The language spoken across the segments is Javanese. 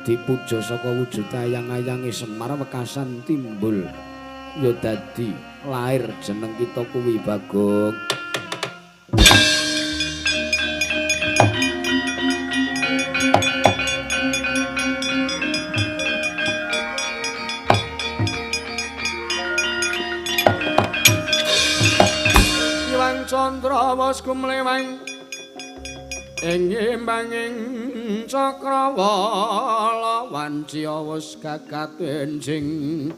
Dipuja saka wujud ayang-ayange Semar wekasan timbul ya dadi lair jeneng kita kuwi Bagong. Iwang Candra wis gumleweng ing imbanging cakrawala wanci wis gagat enjing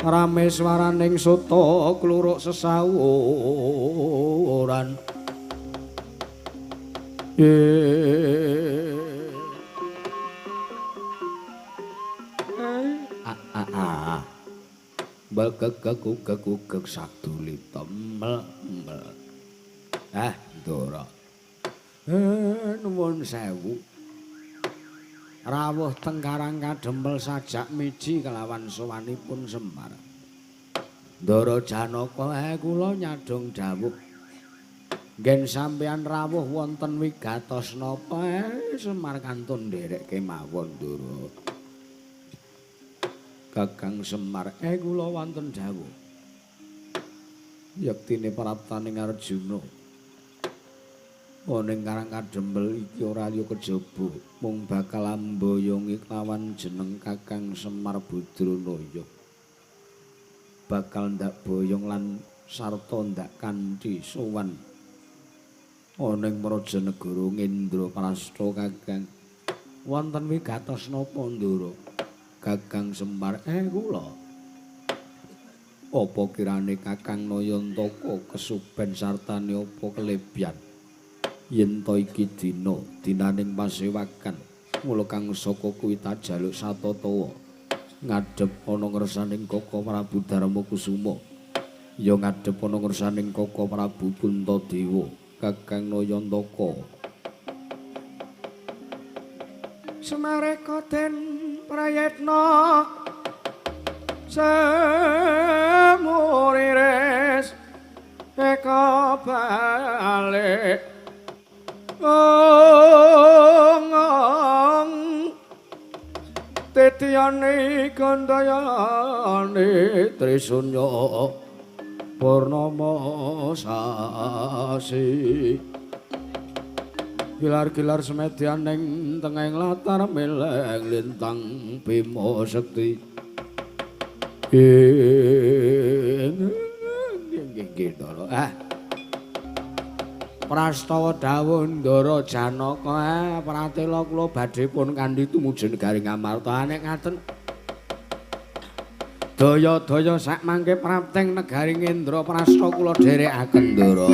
rame swaraning soto kluruk sesawuran. Bagegegugegugeg sadulita mel mel. Ah, Ndara. Nuwun sewu. Rawuh teng Karang Kadempel sajak miji kelawan sowanipun Semar. Ndara Janaka, kula nyadong dawuh. Nggen sampeyan rawuh wonten wigatos napa? Semar kantun nderek kemawon, Ndara. Kakang Semar, kula wonten dawuh. Yektine praptaning Arjuna. Ning Karang Kadempel iki ora liya kejaba mung bakal amboyongi kelawan jeneng Kakang Semar Badranaya. Bakal ndak boyong lan sarta ndak kanthi sowan ana ing Prajanegara Ngendraprasta Kakang. Wonten wigatos napa, Ndara? Kakang Semar, kula. Apa kirane Kakang Nayantaka kesuben sartane apa kelebyan? Yen to iki dina dinaning pasewakan, mula kang saka kuwi tak jaluk satatawa ngadhep ana ngersaning Kaka Prabu Darma Kusuma, ya ngadhep ana ngersaning Kaka Prabu Puntadewa. Kakang Nayantaka. Semareka den prayitna semuriris eka balik ong titiyane gandayane Trisunya purnama sasi. Gilar-gilar semedyan ing tengahing latar meleng lintang Bima Sekti. Nggih Ndara. Ah. Prastawa dawuh Ndara Janaka, pratela kula badhe pun kandhi tumuju negari Ngamarta. Nek ngaten daya-daya sak mangke prapteng negari Ngendraprasta kula dherekaken, Ndara.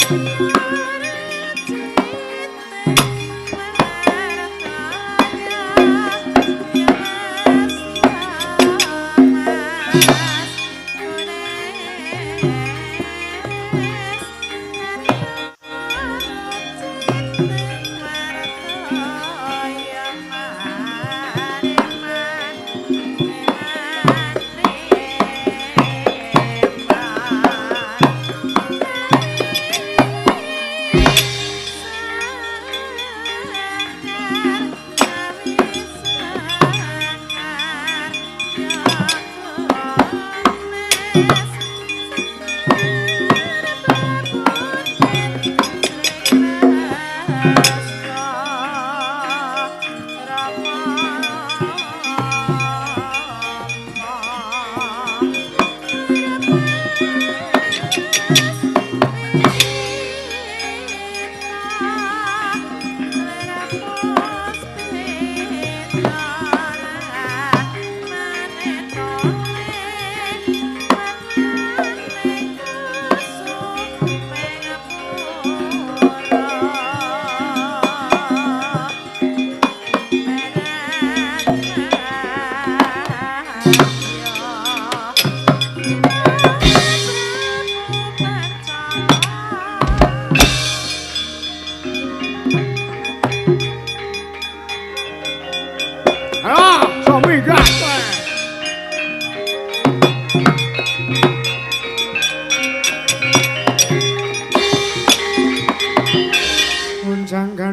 Bye.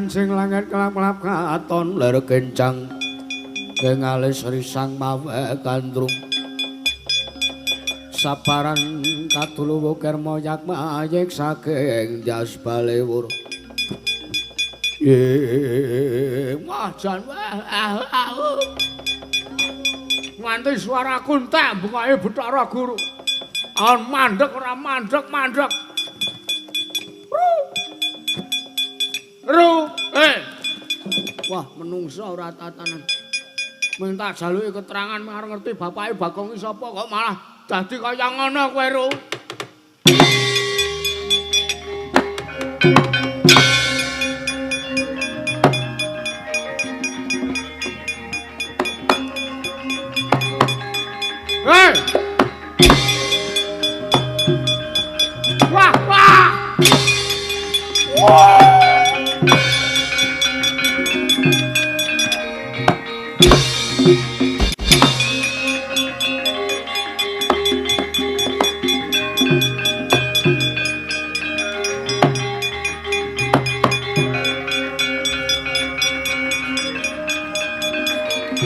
enjing langit kelap-kelap katon lir kencang kengalis risang mawe gandrung sabaran katuluwu kerma yakmayik saking jas balewur. Wah jan wah nganti suaraku entek bungake Bathara Guru. An mandek ora mandek mandek. Ru eh. Wah menungso ora tatanan. Minta jaluki keterangan arep ngerti bapake Bagong iki sapa kok malah dadi kaya ngono kowe Ru. Hei! Wah, wah! Wah!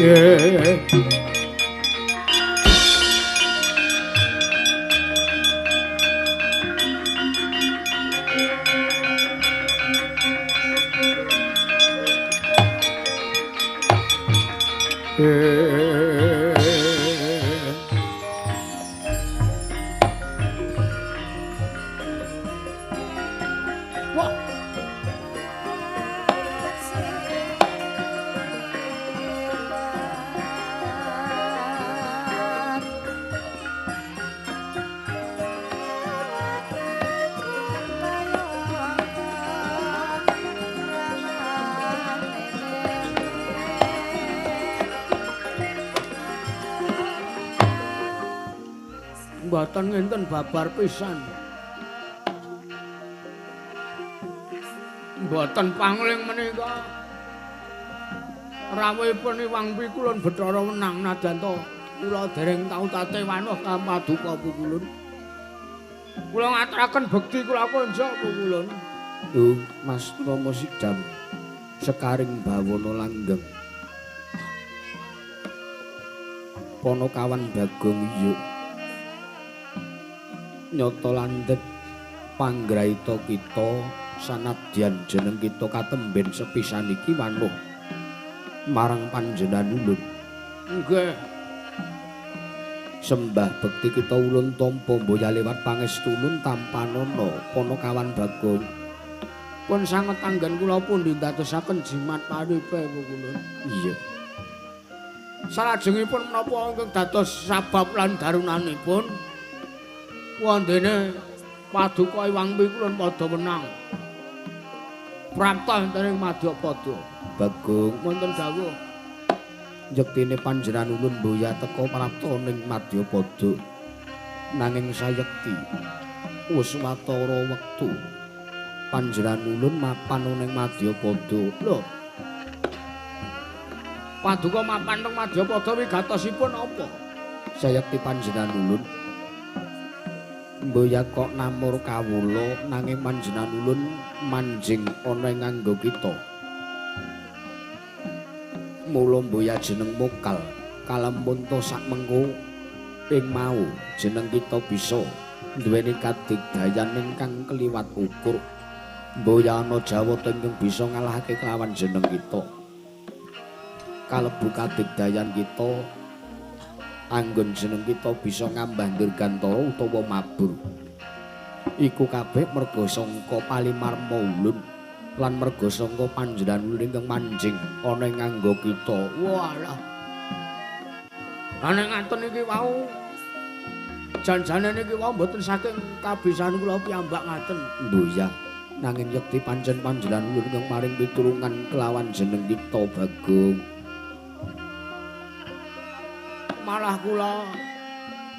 Yeah. Wah. Mboten ngenten babar pisan. Mboten pangling menika. Rawuhipun Iwang Pikulun Bathara wenang nadyan to kula dereng tau tate wanuh kapaduka Pukulun. Kula ngaturaken bekti kula konjo Pukulun. Lho, Mas Rama Sidam sekaring bawana langgeng. Ponokawan Bagong yuk. Nyata landhep panggraita kita sanadyan jeneng kita katemben sepisan iki wanuh marang panjenengan ulun. Nggih. Sembah bekti kita ulun tampa mboya liwat pangestu ulun tampanana Ponokawan Bagong. Pun sanget anggen kula pundi ndadosaken jimat paripe Pukulun. Iya. Salajengipun menapa ingkang dados sabab lan darunanipun? Wondene paduka Iwang Pikulun padha wenang. Prapta enten ing Madyapada. Bagong wonten dawuh. Yektine panjenengan ulun mboya teka prapta ning Madyapada. Nanging sayekti wis watara wektu panjenengan ulun mapan ning Madyapada. Lho. Paduka mapan ning Madyapada wigatosipun apa? Sayekti panjenengan ulun mboya kok namur kawula nanging panjenengan ulun manjing ana ing nganggo kita. Mula mboya jeneng mokal kalamunta sak mengko ing mau jeneng kita bisa duweni kadigdayan ingkang kliwat ukur. Mboya ana jawata ingkang bisa ngalahake kelawan jeneng kita. Kalebu kadigdayan kita anggon jeneng kita bisa ngambah dirgantara utawa mabur. Iku kabeh merga sangka palimarma ulun lan merga sangka panjenengan ulun ingkang manjing ana ing nganggo kita. Walah. Ana ngaten iki wau. Janjane niki wau mboten saking kabisan kula piyambak ngaten. Mboya, nanging yekti pancen panjenengan ulun ingkang paring pitulungan kelawan jeneng kita Bagong. Malah kula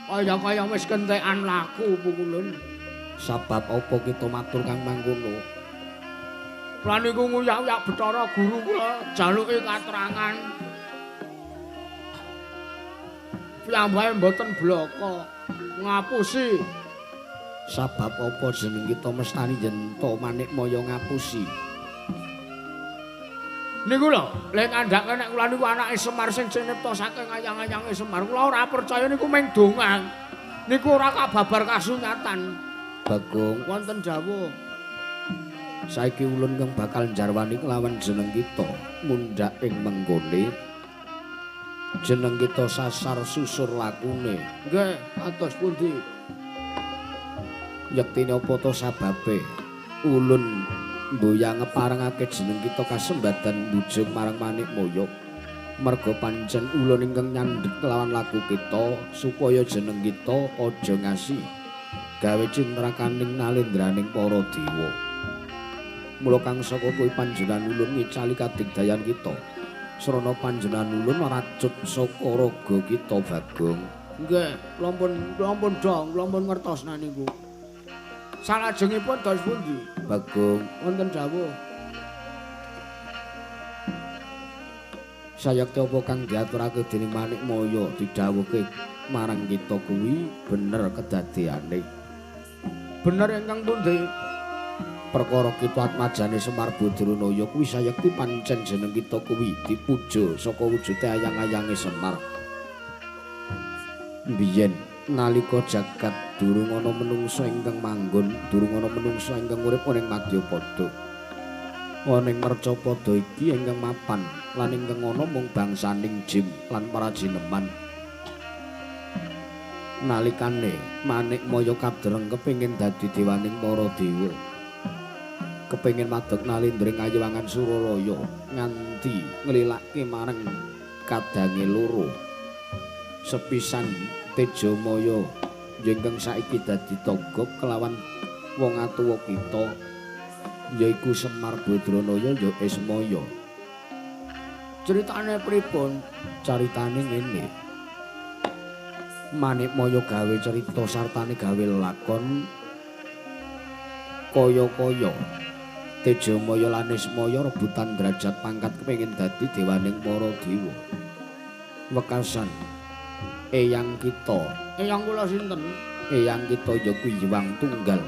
kaya-kaya wis kentekan laku Pukulun. Sabab apa kita matur kang mangkono? Kula niku nguyak-uyak Bathara Guru kula jaluki katerangan. Piyambake mboten blaka ngapusi. Sabab apa jeneng kita mestani yen to manik maya ngapusi? Niku lho, lek kandhake nek kula niku anake Semar sing cinipta saking ayang-ayange Semar. Kula ora percaya niku mung dongan. Niku ora kababar kasunyatan. Bagong, wonten dawuh. Saiki ulun kang bakal njarwani kelawan jeneng kita mundhak ing menggone. Jeneng kita sasar susur lakune. Nggih, kados pundi? Yektine apa to sababe ulun mboyang ngeparengake jeneng kita kasembadan mbujung marang Manikmaya. Merga pancen ulun ingkang nyandhet kelawan laku kita supaya jeneng kita aja ngasi gawe cintrakaning nalendraning para dewa. Mula kang saka kuwi panjenengan ulun ngicali kadigdayan kita. Srana panjenengan ulun racut saka raga kita Bagong. Nggih, kula pun dong, kula pun ngertos niku. Salajengipun dos pundi? Bagong, wonten dawuh. Sayekti apa kang diaturake dening Manikmaya didhawuhke marang kita kuwi bener kedadeane. Bener ingkang pundi? Perkara kita atmajane Semar Badranaya kuwi sayekti pancen jeneng kita kuwi dipuja saka wujude ayang-ayange Semar. Biyen nalika jagat durung ana menungsa ingkang manggon, durung ana menungsa ingkang urip ana ing Madyapada. Ana ing Mercapada iki ingkang mapan lan ingkang ana mung bangsaning jim lan para jineman. Nalikane Manikmaya kadereng kepengin dadi dewaning para dewa. Kepengin madeg nalindring ayiwangan Suralaya nganti nglilake marang kadange loro. Sepisan Tejamaya ingkang saiki dadi togok kelawan wong atuwa kita yaiku Semar Badranaya ya Ismaya. Critane pripun? Caritane ngene. Manikmaya gawe cerita sartane gawe lakon kaya-kaya Tejamaya lan Ismaya rebutan derajat pangkat kepengin dadi dewaning para dewa. Wekasan eyang kita, eyang kula sinten? Eyang kita ya kuwi Hyang Tunggal.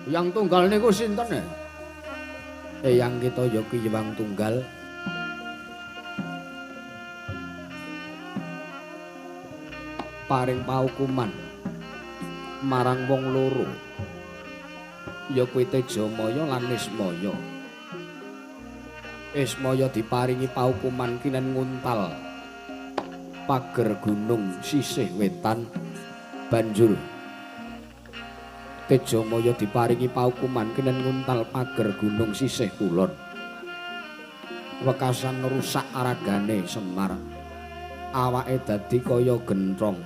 Hyang Tunggal niku sinten ya? Eyang kita ya kuwi Hyang Tunggal. Paring paukuman marang wong loro. Ya kuwi Tejamaya lan Ismaya. Ismaya diparingi paukuman kinen nguntal pager gunung sisih wetan, banjur Tejamaya diparingi paukuman kinen nguntal pager gunung sisih kulon. Wekasan rusak aragane Semar, awake dadi kaya genthong.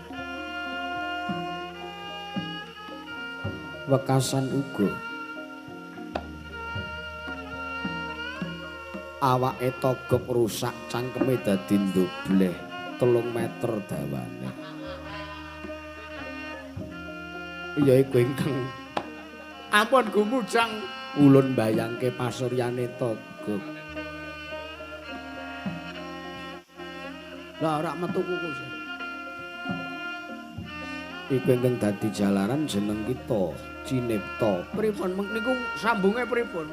Wekasan uga awake togok rusak, cangkeme dadi ndobleh 3 meter dawane. Ya iku ingkang ampun gumujang ulun mbayangke pasuryane togok. Lah ora metu kuku. Iku ingkang dadi jalaran jeneng kita cinipta. Pripun niku sambunge pripun?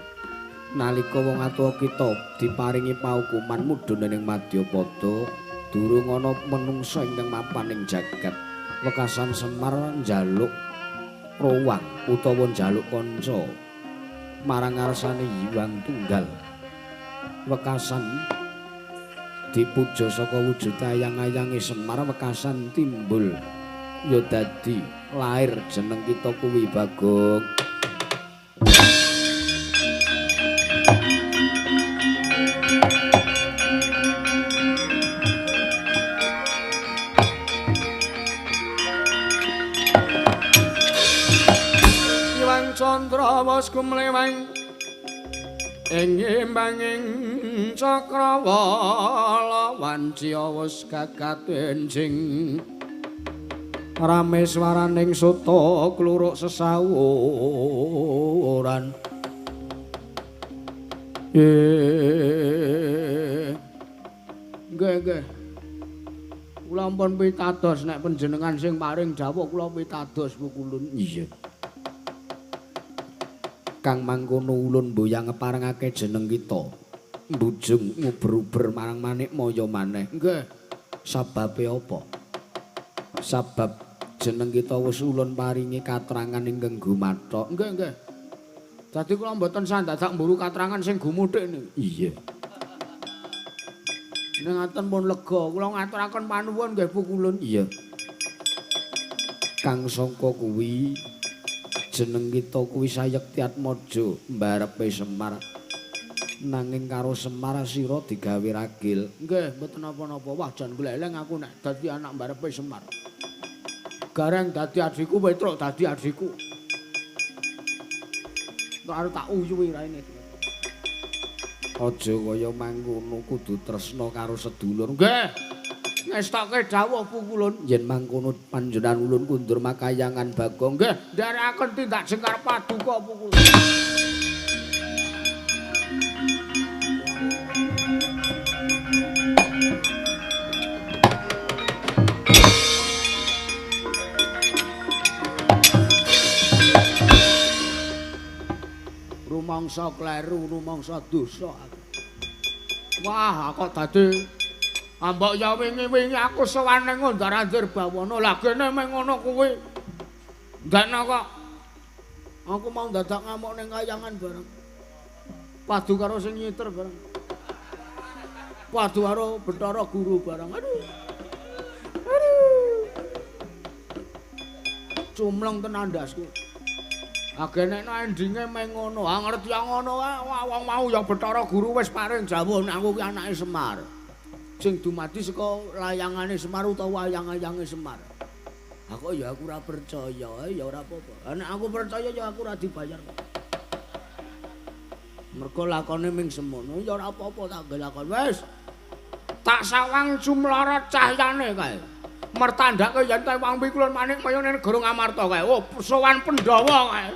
Nalika wong atuwa kita diparingi paukuman mudhun ning Madyapada, durung ana menungsa ingkang mapan ing jagat. Wekasan Semar njaluk rowang utawa njaluk kanca marang ngarsane Hyang Tunggal. Wekasan dipuja saka wujude ayang-ayange Semar, wekasan timbul ya dadi lair jeneng kita kuwi Bagong. Iwang Candra wis gumleweng ing imbanging cakrawala wanci wis gagat enjing rame swaraning soto kluruk sesawuran. Nggih nggih. Kula ampun pitados nek panjenengan sing paring dawuh kula pitados pukulun. Iya. Kang mangkono ulun mboyang ngeparengake jeneng kita. Mbujung nguber-uber marang Manikmaya maneh. Nggih. Sababe apa? Sabab jeneng kita wis ulun paringi katrangan ingkang gumathok. Nggih, nggih. Dadi kula mboten sandadak mburu katrangan sing gumuthik niku. Iya. Ning ngaten pun lega, kula ngaturaken panuwun nggih pukulun. Iya. Kang sangka kuwi jeneng kita kuwi Sayekti Atmaja mbarepe Semar. Nanging karo Semar sira digawe ragil. Nggih, mboten napa-napa. Wah, jan gleleng aku nek dadi anak mbarepe Semar. Gareng dadi adhiku, Petruk dadi adhiku. Arep tak uyuhi raine. Aja kaya mangkono, kudu tresna karo sedulur. Nggih. Ngestoke dawuh pukulun. Yen mangkono panjenengan ulun kundur makayangan Bagong. Nggih, nderekaken tindak jengkar paduka pukulun. Rumangsa kleru, rumangsa dosa aku. Wah, kok dadi ambok ya wingi-wingi aku sowan ning Ondar-andir Bawana. Lah kene meng ngono kuwi. Ndakno kok aku mau dadak ngamuk ning kayangan bareng. Padu karo sing nyiter bareng. Padu karo Bathara Guru bareng. Aduh. Aduh. Cumleng tenan ndasku. Agene nek endinge meng ngono, ah ngerti ngono wae, wong mau ya Bathara Guru wis paring jawuh nek aku ki anake Semar. Sing dumadi saka layangane Semar utawa ayang-ayange Semar. Aku ya aku ora percaya, ya ora apa-apa. Nek aku percaya ya aku ora dibayar kok. Mergo lakone ming semono ya ora apa-apa tak nggo lakon. Wis. Tak sawang jumlorot cahyane kae. Mertandhake yen ta wong pikulun Manikmaya ning negara Ngamarta kae. Oh, sowan Pandhawa kae.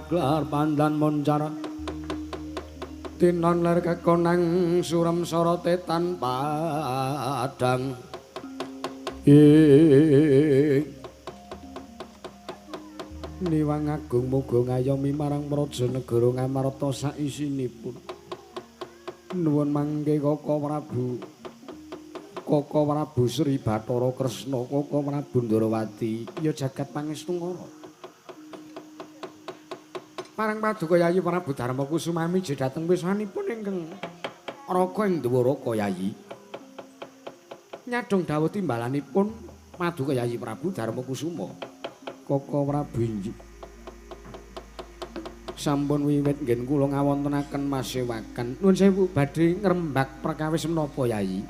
Gelar pandan moncara tinon ler kekonang surem sorote tanpa padang ing Niwang agung muga ngayomi marang praja negara Ngamarta saisinipun. Nuwun mangke Kaka Prabu. Kaka Prabu Sri Bathara Kresna, Kaka Prabu Ndarawati, ya jagat pangestu ngara. Parang paduka Yayi Prabu Darma Kusuma miji dhateng wiswanipun ingkang Raka ing Dwaraka Yayi. Nyadong dawuh timbalanipun paduka Yayi Prabu Darma Kusuma. Kaka Prabu inggih. Sampun wiwit nggen kula ngawontenaken masewakan. Nuwun sewu badhe ngrembak perkawis menapa Yayi?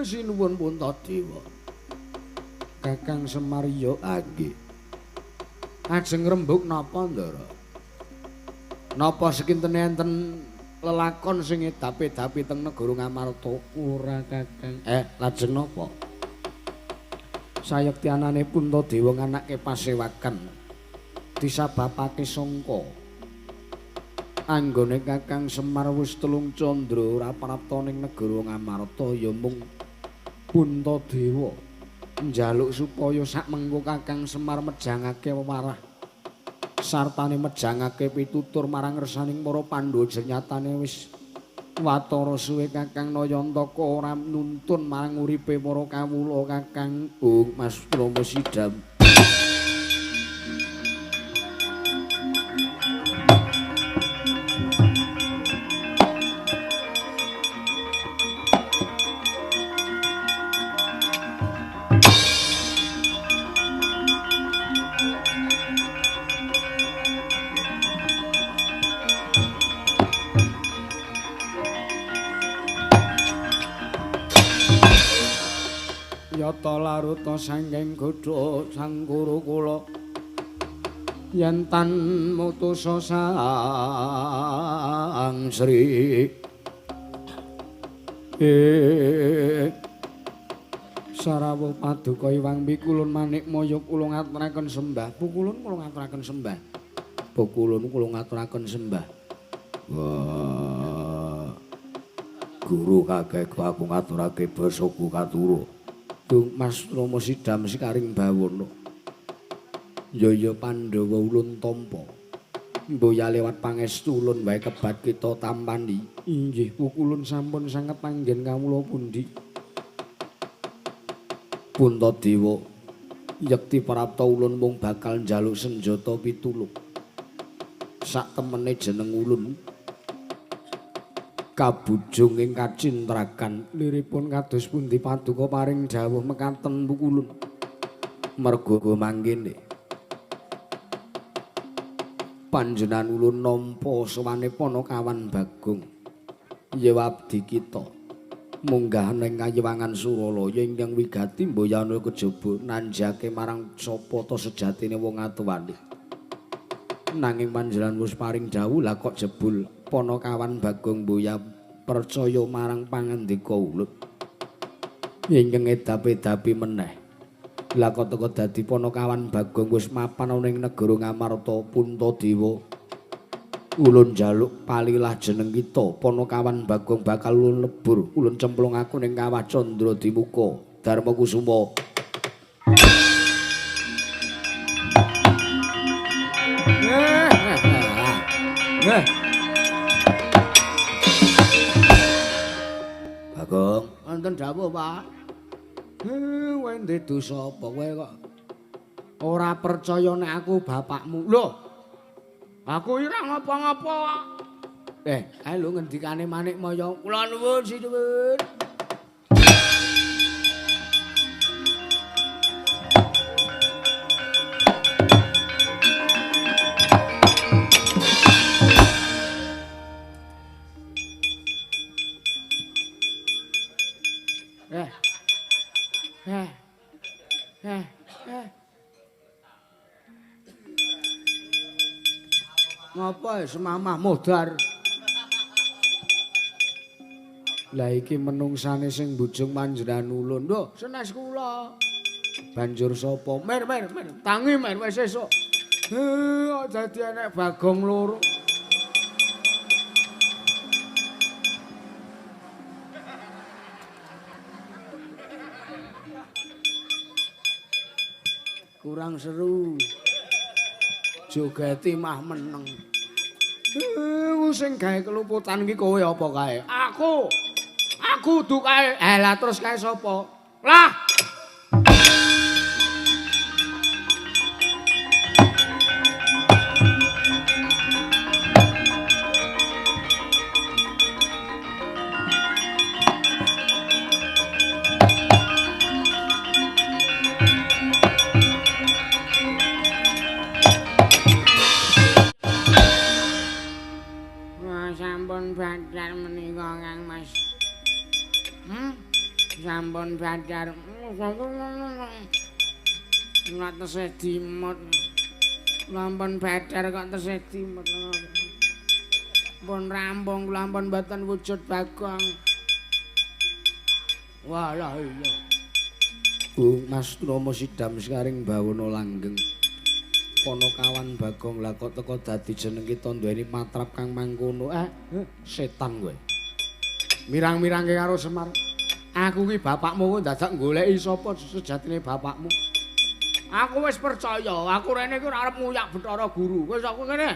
Sinuwun Puntadewa. Kakang Semar ya nggih. Ajeng ngrembug napa Ndara? Napa sekintene enten lelakon sing edapi-dapi teng negara Ngamarta? Ora Kakang. Lajeng napa? Sayekti anane Puntadewa nganake pasewakan disababake sangka anggone Kakang Semar wis telung candra ora prapta ning negara Ngamarta ya mung Puntadewa njaluk supaya sakmengko Kakang Semar mejangake wewarah sartane mejangake pitutur marang ngersaning para Pandhawa nyatane wis watara suwe Kakang Nayantaka ora nuntun marang uripe para kawula Kakang. Bung Mas Rama Sidam. Yata laruta sangking godha sang guru kula yen tan mutusa sang Sri sarawuh paduka Iwang Pikulun manikmaya kula ngaturaken sembah. Pukulun kula ngaturaken sembah. Pukulun kula ngaturaken sembah. Wah. Guru kakek aku ngaturake basaku katuro. Dung Mas Rama Sidam sikaring bawana. Ya Pandhawa ulun tampa. Mboya lewat pangestu ulun wae kebat kita tampani. Inggih pukulun sampun sanget panggen kawula pundi. Puntadewa yekti prapta ulun mung bakal njaluk senjata pitulung. Sak temene jeneng ulun kabujung ing kacintrakan liripun kados pundi paduka paring dawuh mekaten pukulun. Merga mangkene panjenengan ulun nampa sowane Panakawan Bagong ya abdi kita munggah ning kayiwangan Suralaya ingkang wigati mboyana kejaba nanjake marang sapa ta sejatine wong atuwane. Nanging panjenengan wis paring dawuh lah kok jebul Panakawan Bagong mboya percaya marang pangandika ulun ingkang edapi-edapi meneh. Lah kok teka dadi Panakawan Bagong wis mapan ana ing negara Ngamarta. Puntadewa ulun njaluk palilah jeneng kita Panakawan Bagong bakal ulun lebur ulun cemplungaku ning kawah Candra Dimuka Darma Kusuma. Bagong, wonten dawuh, Pak. Kowe ndek dosa apa kowe kok ora percaya nek aku bapakmu? Lho. Aku ora ngapa-ngapa. Kae lho ngendikane Manikmaya. Kula nuwun sinuwun. Ngapa semamah modar? Lah iki menungsane sing mbujung panjenengan ulun. Lho, senes kula. Banjur sapa? Mer mer mer, tangi mer wis esuk. Kok dadi enek Bagong loro. Kurang seru. Jogeti mah meneng. Sing gawe keluputan iki kowe apa kae? Aku. Aku kudu kae. Lah terus kae sapa? Lah. Sampun badar menika Kang Mas. Sampun badar. Kula tesih dimut. Sampun badar kok tesih dimut. Pun rampung kula pun mboten wujud Bagong. Walah iya. Bu Mas Romo sidam sekaring bawana langgeng. Ponokawan Bagong lah kok teko dadi jeneng kita duweni matrap kang mangkono. Setan kowe. Mirang-mirangke karo Semar. Aku ki bapakmu kok dadak goleki sapa sejatine bapakmu. Aku wis percaya, aku rene iki ora arep nguyak Bathara Guru. Wis aku kene.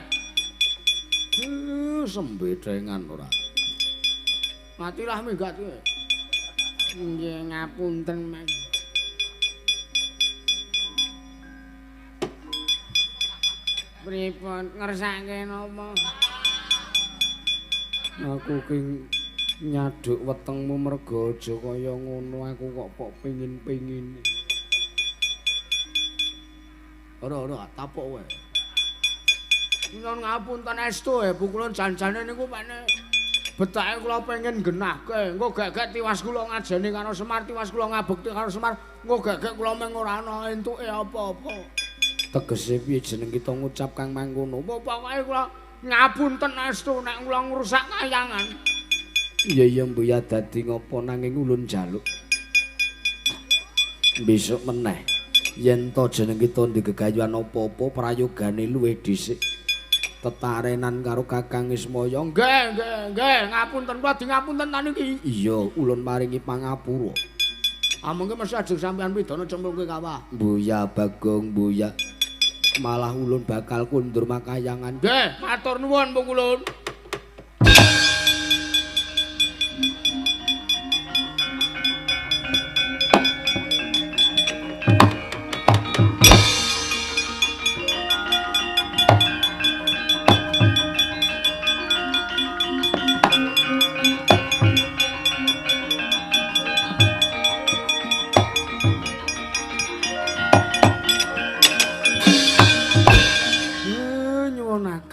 Sembedhengan ora. Matilah minggat kowe. Nggih ngapunten Mas. Pripun ngersake napa? Aku ki nyaduk wetengmu merga aja kaya ngono, aku kok pok pengin-pengin. Ora-ora tapuk wae. Nyuwun ngapunten estu Bu kula janjane niku pene betake kula pengen genahke. Engko gek-gek tiwas kula ngajeni karo Semar, tiwas kula ngabekti karo Semar, engko gek-gek kula mung ora ana entuke apa-apa. Tegese piye jeneng kita ngucap kang mangkono? Pokoke kula ngapunten estu nek kula ngrusak kayangan. Iya iya mbuya dadi ngopo nanging ulun njaluk. Besok meneh yen to jeneng kita ndek gegayuhan apa-apa prayogane luwih dhisik. Tetarenan karo Kakang Ismaya. Nggih nggih nggih ngapunten kula di ngapunten ta niki. Iya ulun maringi pangapura. Amengke mesti ajeng sampean pidana cemplungke kawah. Mbuya Bagong mbuya. Malah ulun bakal kundur makayangan. Nggih, matur nuwun Pung Ulun.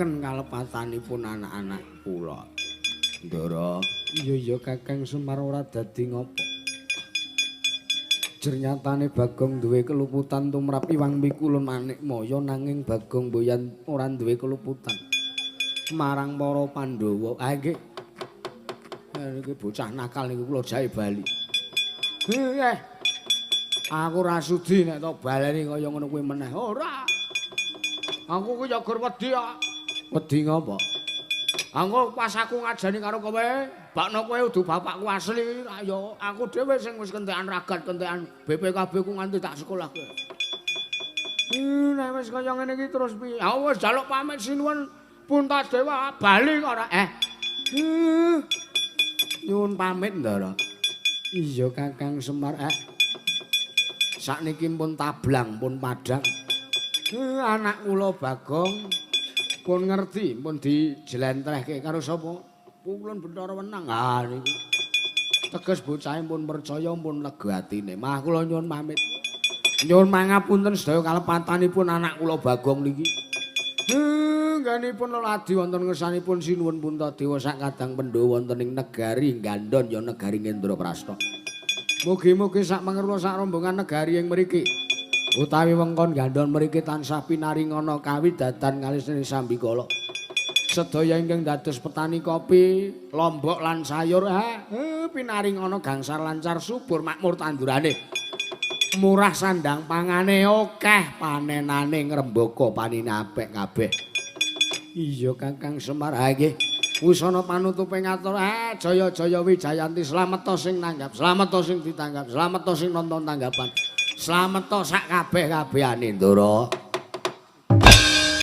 Kalepatanipun anak-anak kula. Ndara, iya iya Kakang Semar ora dadi ngopo. Jernyatane Bagong duwe keluputan tumrap Iwang Mikulun Manikmaya nanging Bagong mboyan ora duwe keluputan marang para Pandhawa. Ah nggih. Niki bocah nakal niku kula jahe bali. Aku ora sudi nek tok baleni kaya ngono kuwi meneh. Ora. Aku ku ya gur wedi kok. Wedi ngopo? Angko pas aku ngajani karo kowe, bakno kowe udu bapakku asli, ya aku dhewe sing wis kentekan ragat, kentekan BPKB ku nganti tak sekolah kowe. Nek wis kaya ngene iki terus piye? Aku wis njaluk pamit sinuwun Puntadewa bali kok ora. Nyuwun pamit Ndara. Iya Kakang Semar. Sakniki pun tablang, pun padhang. Anak kula Bagong pun ngerti, pun dijlentrehke karo sapa? Pungkulun Bathara Wenang. Ah niku. Teges bocahe pun percaya, pun lega atine. Mah kula nyuwun pamit. Nyuwun mangapunten sedaya kalepatanipun anak kula Bagong niki. Nggenipun leladi wonten ngersanipun Sinuwun Puntadewa sak kadang Pandhawa wonten ing negari Gandon ya negari Ngendraprasta. Mugi-mugi sak mangerwa sak rombongan negari ing mriki utawi wengkon Gandon mriki tansah pinaringana kawidatan ngalih sambikala. Sedaya ingkang dados petani kopi, lombok lan sayur, pinaringana gangsar lancar subur makmur tandurane. Murah sandang pangane akeh panenane ngrembaka panine apik kabeh. Iya Kakang Semar, ha nggih. Wusana panutupe ngatur, jaya-jaya Wijayanti, slameta sing nanggap, slameta sing ditanggap, slameta sing nonton tanggapan. Slameta sak kabeh-kabehane, Ndara.